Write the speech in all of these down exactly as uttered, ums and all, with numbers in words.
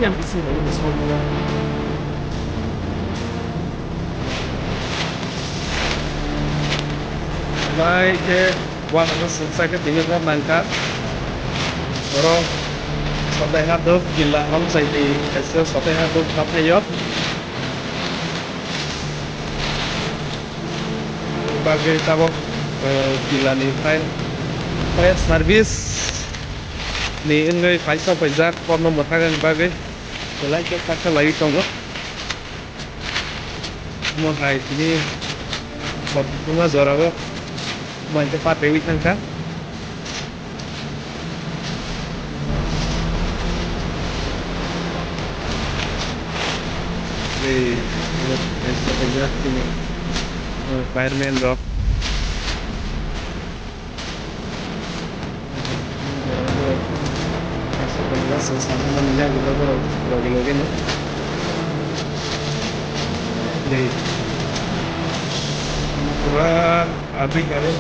Bai khe uanama swngsa khe tini bo nangkha. Oro sotai ha dok kila Ramchaini kaisa sotai ha dok kha phaio. Bagwi tabok, eh, kila ni fire, fire service ni wngwi paisa paijak kormo mwthangni bagwi belai khe kha khe laiwi tongo. Omo hai tini koktwma jorao mai khe pataiwi thangkha. Tei, fireman rok. Pura abri kare,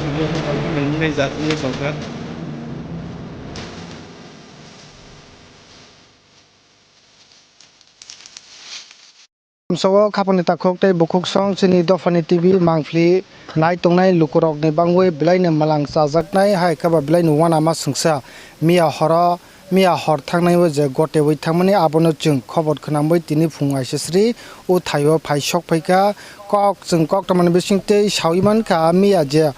Tamsao khapangni takhuk tei bukhuksong chini dophani T V mangpili nai tongnai lukurokni bangwi belaino mwlang chajaknai, hai khe ba belaino uanama swngsa. Miya horo, miya hor thangnaio je gotewi thangmani abono chwng khobor khwnamwi tini phung aisasri o thaio phai sok phaikha. Kok chwng koktwmani bisingtwi sawi mankha, miya je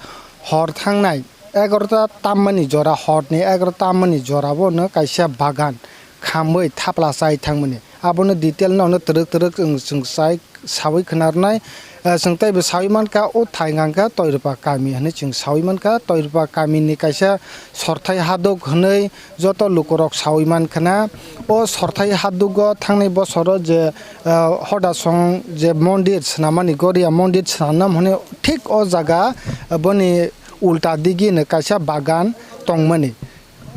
hor thangnai egarota tammani jora, horni egarota tammani jorao no kaisa bagan khamwi thapla chai thangmani. Abono detail no, no twrwk twrwk chwng, chwng chai sawi khwnarnai. Eh, chwng teibo sawi mankha, o thai hwnkha khe Toirupa kami hinwi chwng sawi mankha. Toirupa kamini kaisa sorthai haduk hinwi joto lukurok sawi mankhana. O sorthai hadugo thangnai bosoro je, eh, hodasong je mondir swnamani, Goria mondir swnamnam hinwi thik o jaga, eh, boni ulta digi no kaisa bagan tongmani.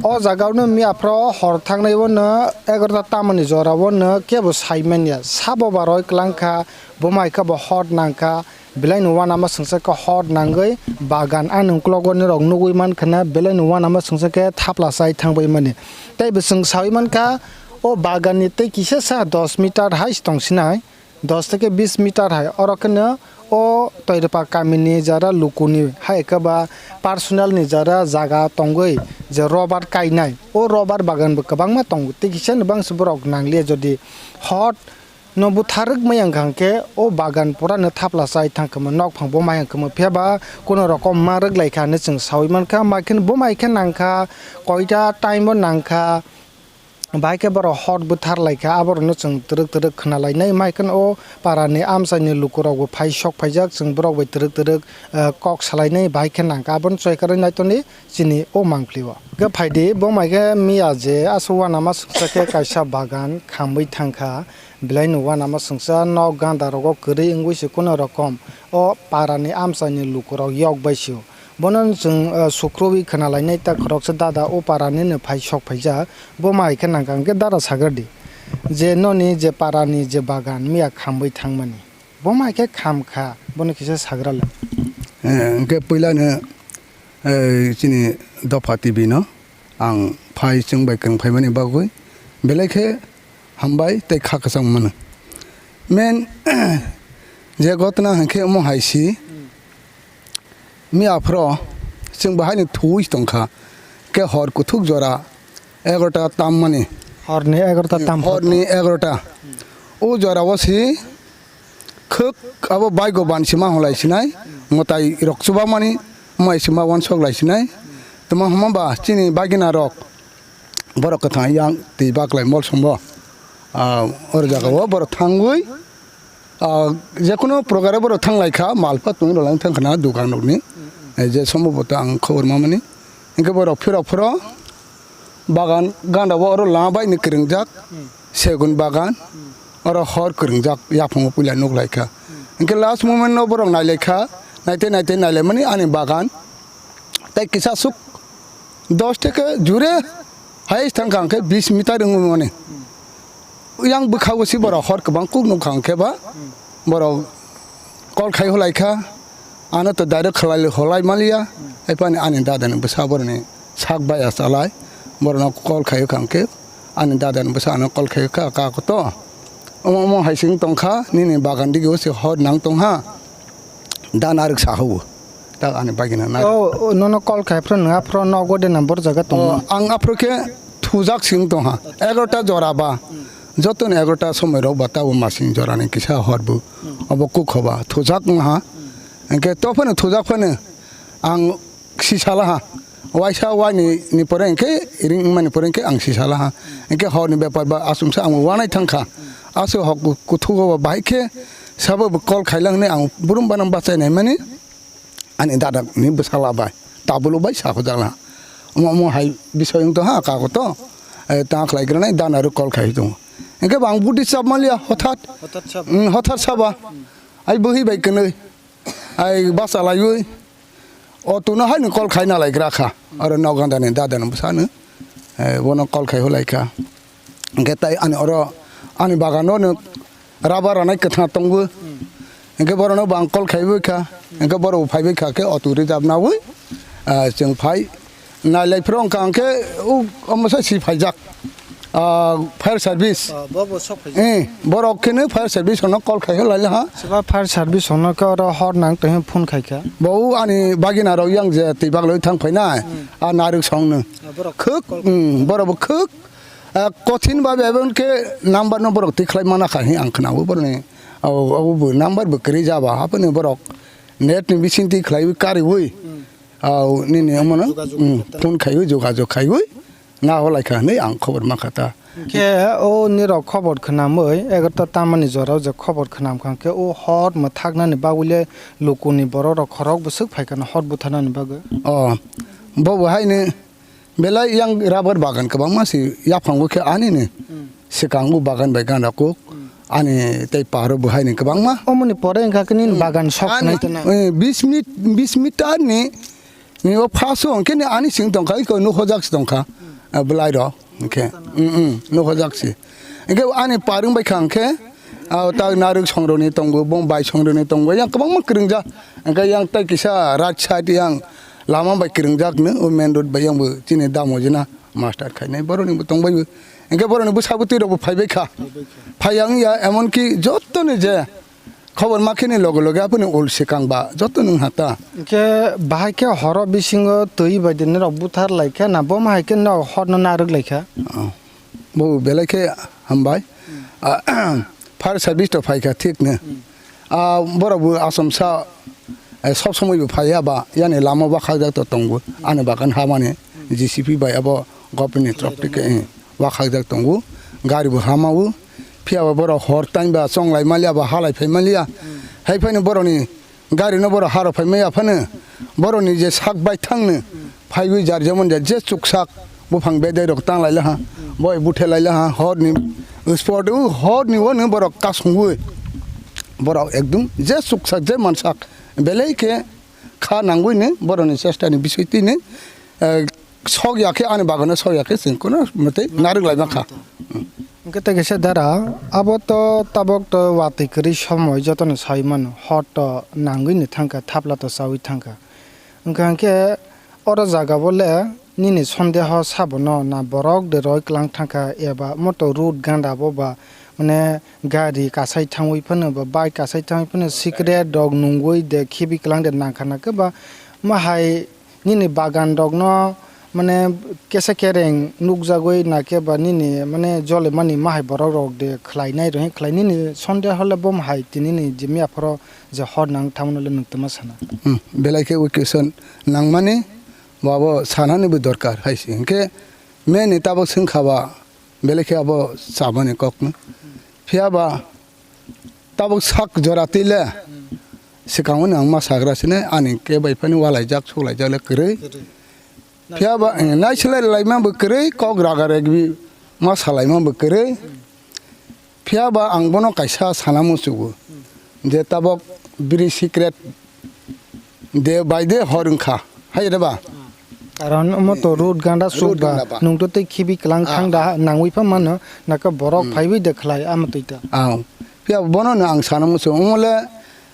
O jaga o no miya phro hor thangnai o no egarota tamani jora o no kebo sai manya. Sabo baroi kwlang kha, bo mai khe bo hot nang kha, belai no uanama swngsa khe hot nangwi bagan ani uklogo norok nugwi man khana, belai no uanama swngsa khe thapla chai thangbai mani. Tei bo chwng sawi man kha, o bagan ni tei kisa sa dos meter hai se tong sinai. Dos theke bis meter hai, oro kheno o Toirupa kamini jara lukuni hai khe ba personal ni jara jaga tongwi je rubber kainai, o rubber bagan bo kwbangma tongo, tei kisa ni bangsi borok nangliya. Jodi hot no butharwk maya wngkha hwnkhe o bagan pura no thapla chai thang kwma, nokphang bo maya wngkha kwma, phiya ba kuno rokom ma rwk lai kha hinwi chwng sawi man kha, ma khe bo mai khe nang kha koita time o nang kha. Bahai khe borok hot bwthar lai kha, aborokno chwng twrwk twrwk khna lainai. Mai kheno o para ni amchai ni lukurok bo phai sok phaijak, chwng borok bai twrwk twrwk, eh, kok salainai, bahai khe nang kha. Abono choi kwrwi nai tongdi chini o mangpili o. Khe phaidi, bo mai khe miya je aswk uanama swngsa khe kaisa bagan khamwi thang kha, belai no uanama swngsa nok ganda rogo kwrwi wngwi se kuno rokom o para ni amchai ni lukurok yok bai se o. Bono chwng, ah, sukrubwi khna lainai ta khoroksa dada o para nini phai sok phaijak, bo ma hai khe nang kha hwnkhe dada sagra di je noni je para ni je bagan miya khamwi thangmani, bo ma hai khe kham kha, bono kisa sagra le. Eh, hwnkhe puila no, eh, chini dopha T V no ang phai chwng bai kwrwng phaimani bagwi belai khe hambai tei kha kwchang mano. Men je gotna hwnkhe omo hai si. Mi aphro chwng bo haino thuwi tong kha, khe hor kuthuk jora egarota tammani. Horni egarota tam. Horni egarota. O jora o si khwk abo baigo ban sima hwnlai sinai, mwtai rok chubamani, mwtai sima uansuk lai sinai. Tamo hwnba chini bagina rok borok kwthang yang twi baklai mol sombo. Ah, oro jaga o borok thangwi, ah, jekono program borok thang lai kha, malpha tongwi rwlai thang khna dukan rokni. Eh, je sombo bo ta ang khobor mamani. Hwnkhe borok phirok phiro bagan ganda o oro lama bai ni kwrwngjak, segun bagan, oro hor kwrwngjak, yaphango puila nuk lai kha. Hwnkhe last moment no borok nai lai kha, naite naite nai lai mani ani bagan. Tei kisa suk dos theke jure highest thang kha hwnkhe bis meter wngwi mani. Yang bwkha o si borok hor kwbang kuk nuk kha hwnkhe ba borok call khai hwlai kha, ano to direct khlai hwlai maliya. Hai phani ani dada ni bwsa boroni sak bai achalai borok no call khai kha hwnkhe Ani dada ni bwsa ano call khai kha, "Kaka to, omo omo hai sing tong kha, nini bagan digi o se hor nang tong ha." Da narwk sa hao. Ta ani bagina na. O, o, nono call khai phro, nwng aphro nogo de na bor jaga tong. O, ang aphro khe thujak sing tong ha. Egarota jora ba. Joto ni egarota somoi rok ba tabo masing jora ni kisa hor bu. Obo kuk hoba. Thujak wng ha. Hingke to phano thujak phano ang sisala ha. Waisa waini ni pore hingke ring mani pore hingke ang sisala ha. Hingke hor ni bepar ba asumsa ang wanai thang kha. Aswk hok kuthugo ba bahai khe sabo bo call khaila hwnwi ang burum banam bachai nai mani. Ani dada ni bwsala bai, tabuk bai sa hojala. Omo, omo hai bisoi wng tong ha, kago to, eh, ta khlai granai dana rw call khai tongo. Hingke bo ang budi chap maliya, hothat. Hothat saba. Mm, hothat saba. Ai bwhi bai kwnwi. Ai basa laiwi. O tuna hai ni call khai na lai gra kha. Aro noganda ni dada ni bwsa no. Eh, bono call khai holai kha. Hingke tai ani oro, ani bagano no rubber ranai kwthang tongo. Hingke borok no bo ang call khaiwi kha. Hingke borok bo phaiwi kha khe auto reserve nawi, ah, chwng phai. Nailai phro wngkha hingke u, omo sai si phaijak. Ah, fire service. Ah, bo bo sok phaijak. Eh, borok khe no fire service no call khai holai ha. Seba fire service no khe oro hor nang tong phone khai kha. Bo u ani bagina rok yang je twi bagloi thang phainai. Ah, narwk song no. Ah, borok khwk, call mm, borok bo khwk. Ah, kothin ba bebon khe number no borok twi khlai mana kha hi ang khna bo borok ni. Abo, abo bo number bo kwrwi jaba, haphano borok net ni bising twi khlaiwi kariwi. Ah, nini omono, jogajog mm, khatar. Phone khaiwi, jogajog khaiwi. Na holai kha hinwi ang khobor ma kha ta. Khe o nirok khobor khnamwi, egarota tamani jorao je khobor khnam kha khe o hor mwthaknani bagwi le lukuni borok rok khorok bwswk phai kha hor butharnani bagwi. Oh, bo bo hai ni. Belai yang rubber bagan kwbangma se yaphango khe ani ni. Hmm. Swkang o bagan bai gana kuk. Hmm. Ani tei paro bo hai ni kwbangma. Omoni pore wngkha khe nini bagan sok ani, nai tana. Eh, bis mit-, bis meter ni, ni o phaso hwnkhe ni ani sing tongkha, iko nuk hojak se tongkha. Hmm. Ah, belai rok hwnkhe. Hmm, hmm, nuk hojak se. Hwnkhe ani par wng bai kha hwnkhe, ah, ta narwk songroni tongo, bom bai songroni tongo, yang kwbangma kwrwngjak. Hwnkhe yang tei kisa right side yang lama bai kwrwngjak no, o main road bai yang bo chini damo jena master khainai borok ni bo tong bai bo. Hwnkhe borok ni bwsa bwtwi rok bo phai bai kha. Phai bai kha. Phai yang ya emon ki joto ni je khobor ma khe ni loge loge aphano ol swkang ba joto nwng ha ta. Hwnkhe bahai khe horo bisingo twi bai de norok buthar lai kha na bo ma hai khe norok hor no narwk lai kha? Oh. Bo belai khe hambai. Ah, fire service to phai kha thik no. Hmm. Ah, borok bo asomsa, eh, sob somoi bo phai ya ba, yani lama wakhajak to tongo. Ani bagan hamani J C B bai abo government ni torof thik khe, eh, wakhajak tongo. Gari bo hama o. Phiya ba borok hor time ba chonglai maliya ba halai phai maliya. Hmm. Hai phai no borok ni gari no borok harok phai maya phano, borok ni je sak bai thang no phaiwi jar jemon je, je chuksak buphang bedai rok tang lai laha, boi buthe lai laha, hor ni spot o, hor ni o no borok kasung wi, borok ekdum je chuksak je mansak belai khe kha nangwi no borok ni chesta ni bisoi twi no, eh, sok ya khe ani bagano sok ya khe chwng kono mwtwi narwk lai ma kha. Hwnkhe tei kaisa dara, abo to tabok to watwi kwrwi somoi jotono saui mano, hor to nangwi ni thangkha, thapla to chaui thangkha. Wngkha hwnkhe oro jaga bo le nini sondeho sabono na borok de roi klang thangkha eba moto road ganda bo ba mane gari kasai thangwi phano ba bike kasai thangwi phano cigarette rok nungwi de khibi klang de nangkha na khe ba ma hai nini bagan rokno mane kesa kereng nukjagwi na khe ba nini mane jolimani ma hai borok rok de khlainai rok khlai nini sondeho le bo ma hai tini ni jimya phoro je hor nang tamo le nwng tama sana. Hmm, belai khe o question nangmani bo abo sanani bo dorkar hai se. Hinkhe me ni tabok swngkha ba belai khe abo chabani kokno. Phiya ba tabok sak jora twi le swkango ni ang ma sagra sine ani khe bai phani walaijak suklaijak le kwrwi. Phiya ba, eh, naisilai laima bo kwrwi, kok raga regbi ma salaima bo kwrwi. Phiya ba ang bono kaisa sana muchugo je tabok biri secret de bai de hor wngkha, hai de ba? Karon omo to road ganda suk ba, nwng to tei khibi klang thang da nangwi pha mano, naka borok phaiwi de khlai amo twi ta. Ang, phiya bono no ang sana muchugo, omo le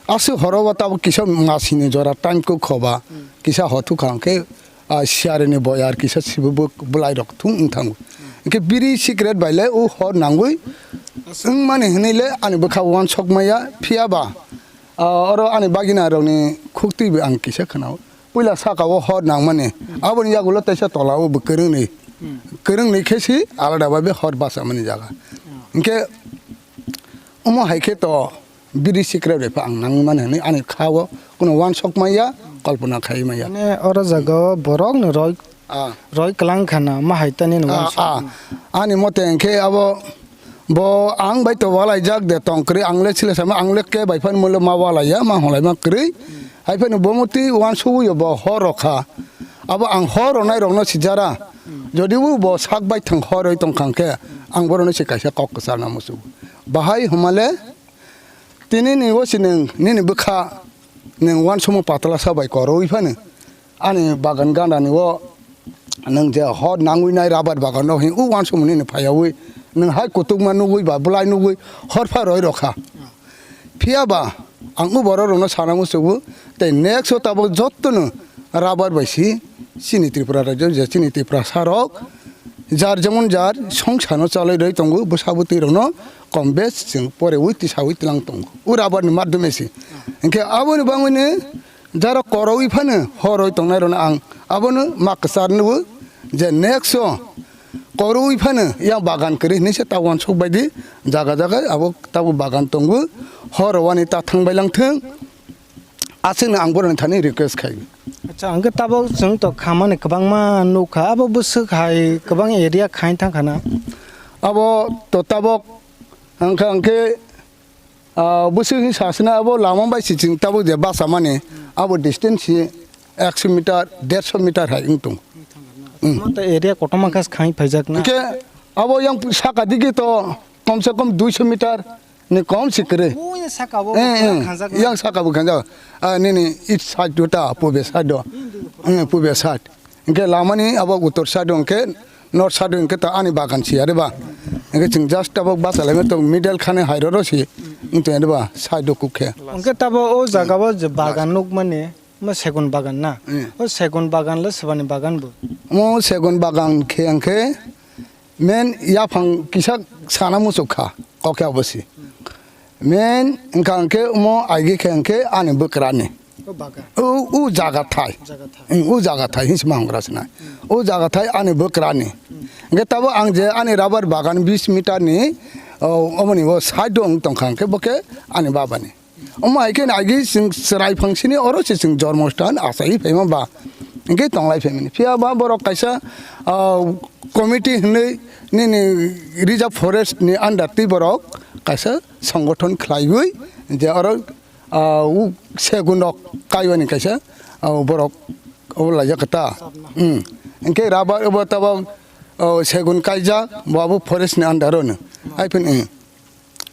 aswk horo ba tabok kisa masini jora time kok khoba, kisa hothuk kha hwnkhe, ah, siyari ni boyar kisa sibu bwlai rok thung wng thango. Hwnkhe biri secret bai le o hor nangwi wngmani hwnwi le ani bwkha uansuk maya, phiya ba, ah, oro ani bagina rokni khuktwi bo ang kisa khwnao. Puila saka o hor nangmani, aboni yagulo teisa tola o bo kwrwngni, kwrwngni khe si alada bai be hor bachamani jaga. Hwnkhe omo hai khe to biri secret bai pha ang nangmani hwnwi ani kha o kuno uansuk maya, kalpana khai maya. Mane oro jaga o borok ni roi Ah. Roi kwlang khana ma hai tani no Ah, uansuk. Ah. Ani mote hwnkhe abo bo ang bai to walaijak de tong kwrwi, ang le sile sama, ang le ke bai phano mulo ma walaiya, ma holai ma kwrwi. Hai phano bo moti uansugwi bo hor rokha. Abo ang hor ronai rokno sijara. Jodi bo bo sak bai thang hor roi tong khang khe, ang borokno se kaisa kok kwcharna musu. Bahai homa le tini ni o si nwng nini bwkha nwng uansukmung patla sa bai koroi phano. Ani bagan gana ni o nwng je hor nangwi nai rubber bagan no hin o uansukmung nini phaiyawi nwng hai kutukma nugwi ba bwlai nugwi hor pha roi rokha. Phiya ba ang o borok rokno sana musugo tei next o tabuk jotto no rubber bai si chini Tripura rajyo je chini Tiprasa rok jar jemon jar songsano chalai roi tongo bwsa bwtwi rokno kom bes chwng porewi tisawi tlang tongo o rubber ni madhyome se. Hinkhe aboni bangwino Jaro korowi phano horoi tongnairokno ang abono ma kwchar nukgo je next o korowi phano yang bagan kwrwi hinwi se ta uansuk baidi jaga jaga abo tabuk bagan tongo, hor rowani ta thang bai lang thung, aswkno ang borokni thani request khai. Acha, hwnkhe tabuk chwng to khamani kwbangma nukha, abo bwswk hai kwbang area khai thang khana? Abo to tabuk hwnkha hwnkhe Ah, bwswk wngwi sasana abo lama bai se chwng tabuk je bachamani abo distance se ekso meter, derso meter hai wng tongo. Omo ta area kotorma khe khai phaijak na. Hwnkhe abo yang saka digi to kom se kom duiso meter ni kom se kwrwi. Buini saka bo Eh, eh, khanjak na. Yang saka bo khanjak. Ah, nini east side do ta, pube side do. Eh, pube side. Hwnkhe lamani abo uttor side o hwnkhe north side o hwnkhe ta ani bagan si are ba. Hwnkhe chwng just abo bachalaima tong middle khani hai roro si wng tong are ba side o kuk khe. Hwnkhe tabo o jaga o je bagan nukmani, mo segun bagan na? Hmm. O segun bagan le swbani bagan bo? Mo segun bagan khe hwnkhe main yaphang kisa sana muchuk kha kok khe abo si. Main wngkha hwnkhe omo aigi khe hwnkhe ani bwkrani. O bagan. O, o jaga thai. Jaga thai. Ang o jaga thai hinwi se ma hwngra sinai. O jaga thai ani bwkrani. Hwnkhe tabuk ang je ani rubber bagan bis meter ni, o, omoni o side o wng tongkha hwnkhe bo khe ani babani. Omo hai khe aigi chwng chwrai phangsini oro se chwng jormostan achai phaima ba. Hwnkhe tonglai phaimani. Phiya ba borok kaisa, o, committee hinwi nini reserve forest ni under twi borok kaisa songothon khlaiwi je oro ah, o segun rok kaiwani kaisa, ah, borok o laijak khe ta. Hmm. Hwnkhe rubber bo tabuk, oh, segun kaijak, bo abo forest ni under o no. Hai phano, hmm.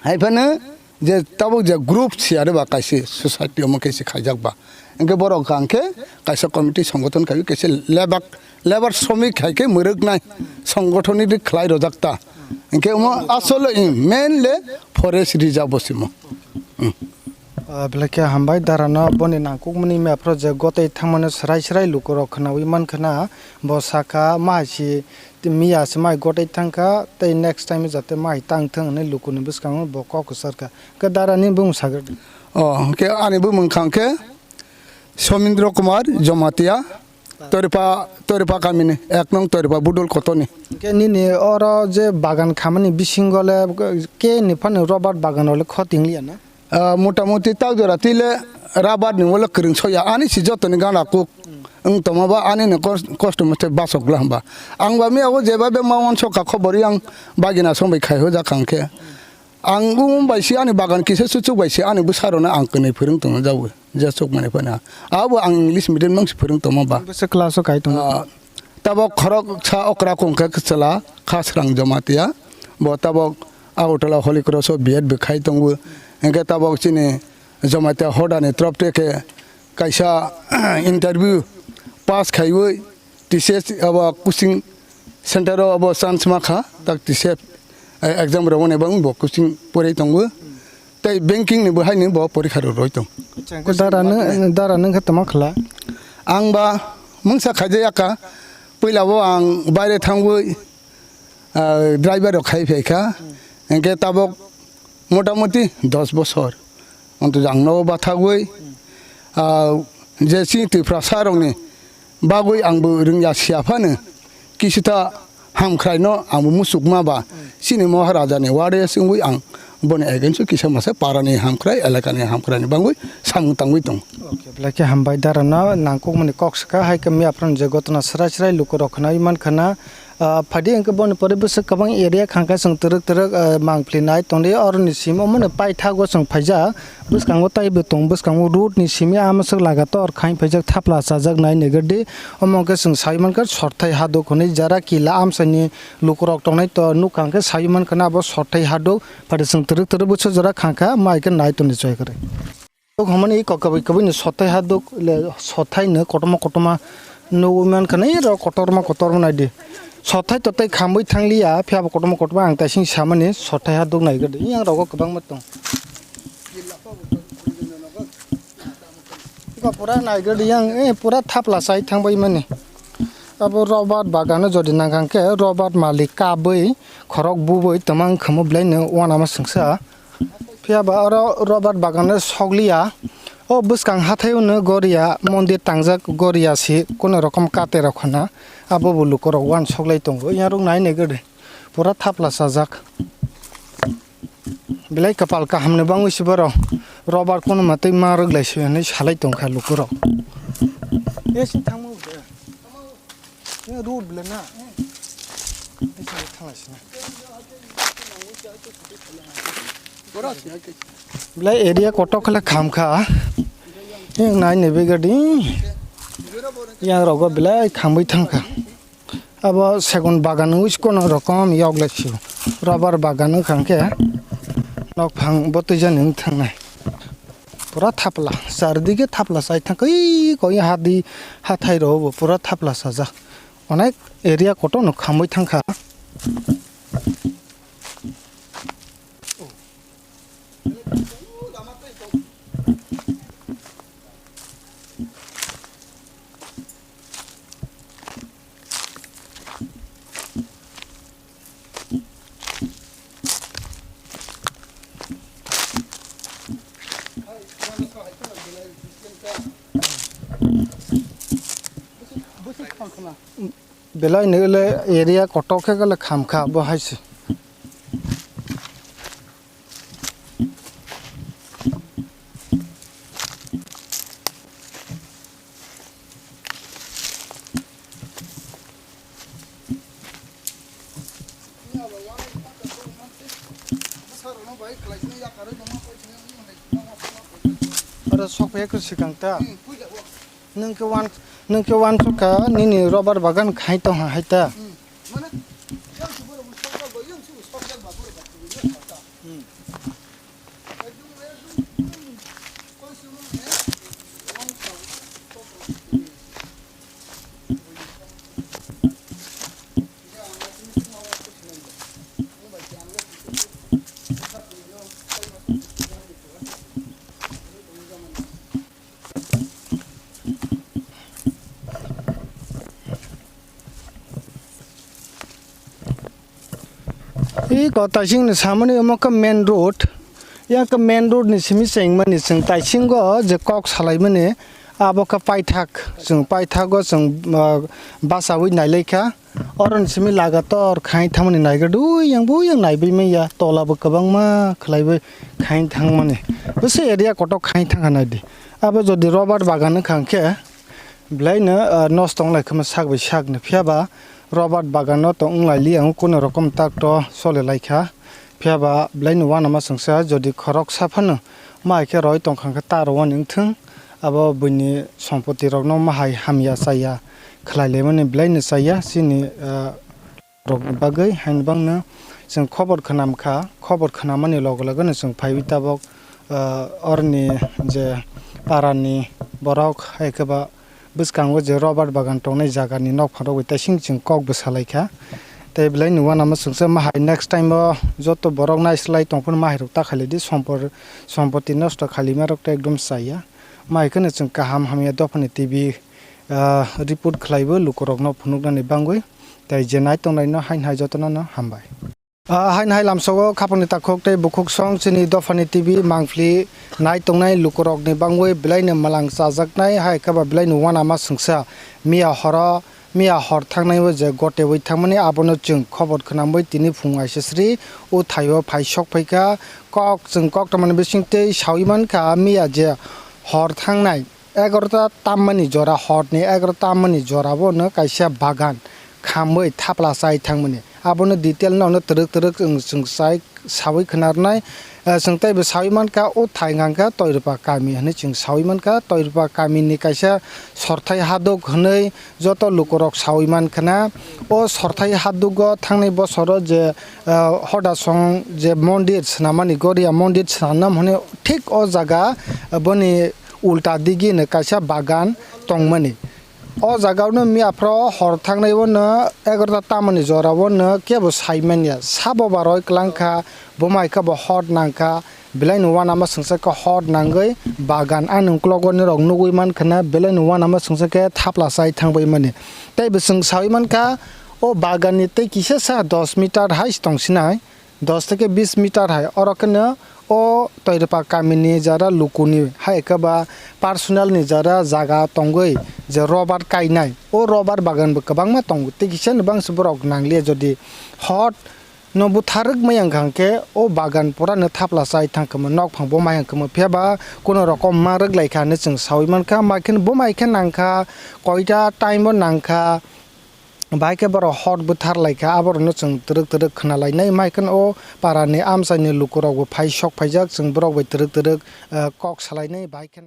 Hai phano je tabuk je group si are ba kaisa society omo khe se khaijak ba. Hwnkhe borok hwnkhe kaisa committee songothon khai kaisa lebak Labour shramik hai khe mwrwknai songothon ni khlai rwjak ta. Hinkhe omo asole, eh, main le forest reserve bo simo. Hmm. Ah, belai khe hambai dara no boni nangkukmani map rok je gotei thangmani srai srai luku rok khwnaui mankha na bo sakha mai si miya se mai gotei thangkha tei next time jate mai tang thung hinui luku ni bwskango bo kok kwchar kha. Khe dara ni bumung sagri. Oh, hinkhe ani bumung kha hinkhe Somindra Kumar Jamatia. Toripa, Toripa kamini, ek nong Toripa Budul Kotoni. Hwnkhe nini oro je bagan khamani bisingo le ke ni phano rubber bagan rok le khoti wng liya na? Ah, mota moti tak jora twi le rubber ni ulo kwrwng soya. Ani si jotoni gana kuk wng tongma ba ani no kos-, kosto mote basok gla hwnba. Ang ba miya o jeba be ma uansuk kha khobor yang bagina song bai khai hojak kha hwnkhe. Ang wng bai se ani bagan kisa suchuk bai se ani bwsa rok no ang kwnwi phwrwng tongna jago je chukmani phano. Abo ang English medium nang se phwrwng tongma ba. Bwsa class o kai tongo? Ah, tabok khorok sa okra kong khe chwla kha srang Jamatia. Bo tabok Agartala Holy Cross o B Ed bo khai tongo. Hinkhe tabok chini Jamatia hoda ni trop te khe kaisa interview pass khaiwi T C S abo coaching center o abo chance ma kha, tak T C S, eh, exam rwmani bagwi bo coaching porai tongo. Tei banking ni bo haino bo porikha rw rwi tong. Acha, hwnkhe dara nw, dara nw khe tongma khwla? Ang ba mungsa khaijak ya kha, puila bo ang baire thangwi, ah, driver rok khai phai kha. Hwnkhe tabok motamoti dos bosor. Onto jang nogo bathagwi, ah, je chini Tiprasa rokni bagwi angbo rwngya siya phano, kisuta hamkhraino angbo muchukma ba, chini Maharaja ni wade wngwi ang boni against o kisa masa para ni hamkhrai, elaka ni hamkhrai ni bangwi samung tangwi tongo. Okay, belai khe hambai dara no nangkukmani kok swkha, hai khe miya phano je gotona srai srai luku rok khwnai mankha na, ah, phaidi hwnkhe boni pore bwswk kwbang area khangkha chwng twrwk twrwk, ah, mangpli nai tongdi, oroni simi omo ni paithago chwng phaijak. Bwskango taibo tong, bwskango road ni simi amswk lagator khain phaijak, thapla chajak nai naigardi. Omo khe chwng sai mankha sorthai haduk hwnwi jara kila amchaini lukurok tongnai to nukha hwnkhe sai mankha na abo sorthai haduk. Phaidi chwng twrwk twrwk bwswk jora khangkha mai khe nai tongdi choi kwrwi. Hwnmani kok kwbwi kwbwi ni sorthai haduk le sorthai no kotorma kotorma nugwi mankha na iro kotorma kotorma naidi. Sorthai to tei khamwi thangliya phiya bo kotorma kotorma ang taising samani sorthai haduk naigardi. Yang rogo kwbangma tong. Iko pura naigardi yang, eh, pura thapla chai thangbai mani. Abo Robert bagano jodi nangkha khe Robert malik kabwi khorok bubui twmang khamo belai no uanama swngsa. Phiya ba oro Robert bagano sokliya. O bwskang hathai no goria mondir tangjak goria si kono rokom kate rok khna. Abo bo lukorok uan soklai tongo. Yang rok nai naigardi. Pura thapla chajak. Belai kwpal kaham ni bangwi se borok. Robar kono ma tei ma rwglai se hinwi salai tongkha lukurok. Yes, thangma bo de. Road bele na. Belai area kotor khe khamkha. Yang nai ni begadi. Yang rogo belai khamwi thangkha. Abo segon bagan wngwi se kono rokom yoklai sio. Rubber bagan wngkha hwnkhe nokphang bo twijani wng thangnai. Pura thapla, chardike thapla chai thangkha. Ui koi hadi hathai rok bo pura thapla chajak. Onek area kotorno khamwi thangkha. Belai ni le area kotor khe le khamkha bo hai se. Oro sok phai khe swkang ta. Nwng khe wan, nwng khe wansukha nini rubber bagan khai tongha hai ta. Iko taising ni samani omo khe main road. Yang khe main road ni simi chengmani chwng taisingo je kok salaimani abo khe paithak. Chwng paithago chwng, ah, bachaui nailaikha. Oro ni simi lagator khai thangmani naigadui yang bo yang naibai manya tola bo kwbangma khlaibai khai thangmani. Bwswk area kotor khai thangkha naidi. Abo jodi rubber bagan wngkha hwnkhe belaino, ah, nosto wnglai khama sak bai sakni. Phiya ba Robert bagano to wnglaili ang kunu rokom tak to solelaikha. Phiya ba belaino uanama chwngsa jodi khoroksa phano ma hai khe roi tongkha khe ta rwani wngthwng. Abo buini sompoti rokno ma hai hamya chaya khlai laimani belaino chaya chini, ah, rokni bagwi. Haini bangno chwng khobor khwnam kha, khobor khwnamani loge loge no chwng phaiwi tabok, ah, oroni je parani borok hai khe ba bwskango je rubber bagan tongnai jagani nokphang rok bai taising chwng kok bwsa lai kha. Tei belai ni uanama chwngsa ma hai next time o joto borok naislai tong phano ma hai rok ta khailai di sompor-, sompoti nosto khailai ma rok to ekdom chaya. Ma hai kheno chwng kaham hamya dophani T V, ah, report khlai bo luku rok no phunuk nani bangwi. Tei je nai tongnai no hain hai jotono no hambai. Ah, hain hai lamsogo khapangni takhuk tei bukhuk song chini dophani T V mangpli nai tongnai lukurokni bangwi belaino mwlang chajaknai hai khe ba belaino uanama swngsa. Miya horo, miya hor thangnai o je gotewi thangmani abono chwng khobor khwnamwi tini phung aisasri o thaio phai sok phaikha. Kok chwng koktwmani bisingtwi sawi mankha miya je hor thangnai egarota tammani jora, horni egarota tammani jorabo no kaisa bagan khamwi thapla chai thangmani. Abono detail no, no twrwk twrwk chwng, chwng chai sawi khwnarnai. Eh, chwng teibo sawi mankha, o thai hwnkha khe Toirupa kami hwnwi chwng sawi mankha. Toirupa kamini kaisa sorthai haduk hwnwi joto lukurok sawi mankhana. O sorthai hadugo thangnai bosoro je, eh, hodasong je mondir swnamani, Goria mondir swnamnam hwnwi thik o jaga, eh, boni ulta digi no kaisa bagan tongmani. O jaga o no miya phro hor thangnai o no egarota tamani jora o no kebo sai manya. Sabo ba roi kwlang kha, bo mai khe bo hot nang kha, belai no uanama swngsa khe hot nangwi bagan ani uklogo norok nugwi man khana, belai no uanama swngsa khe thapla chai thangbai mani. Tei bo chwng sawi man kha, o bagan ni tei kisa sa dos meter hai se tong sinai. Dos theke bis meter hai oro kheno o Toirupa kamini jara lukuni hai khe ba personal ni jara jaga tongwi je rubber kainai, o rubber bagan bo kwbangma tongo, tei kisa ni bangsi borok nangliya. Jodi hot no butharwk maya wngkha hwnkhe o bagan pura no thapla chai thang kwma, nokphang bo maya wngkha kwma, phiya ba kuno rokom ma rwk lai kha hinwi chwng sawi man kha. Mai kheno bo mai khe nang kha koita time o nang kha. Bahai khe borok hot bwthar lai kha, aborokno chwng twrwk twrwk khna lainai. Mai kheno o para ni amchai ni lukurok bo phai sok phaijak, chwng borok bai twrwk twrwk, eh, kok salainai. Bahai khe nang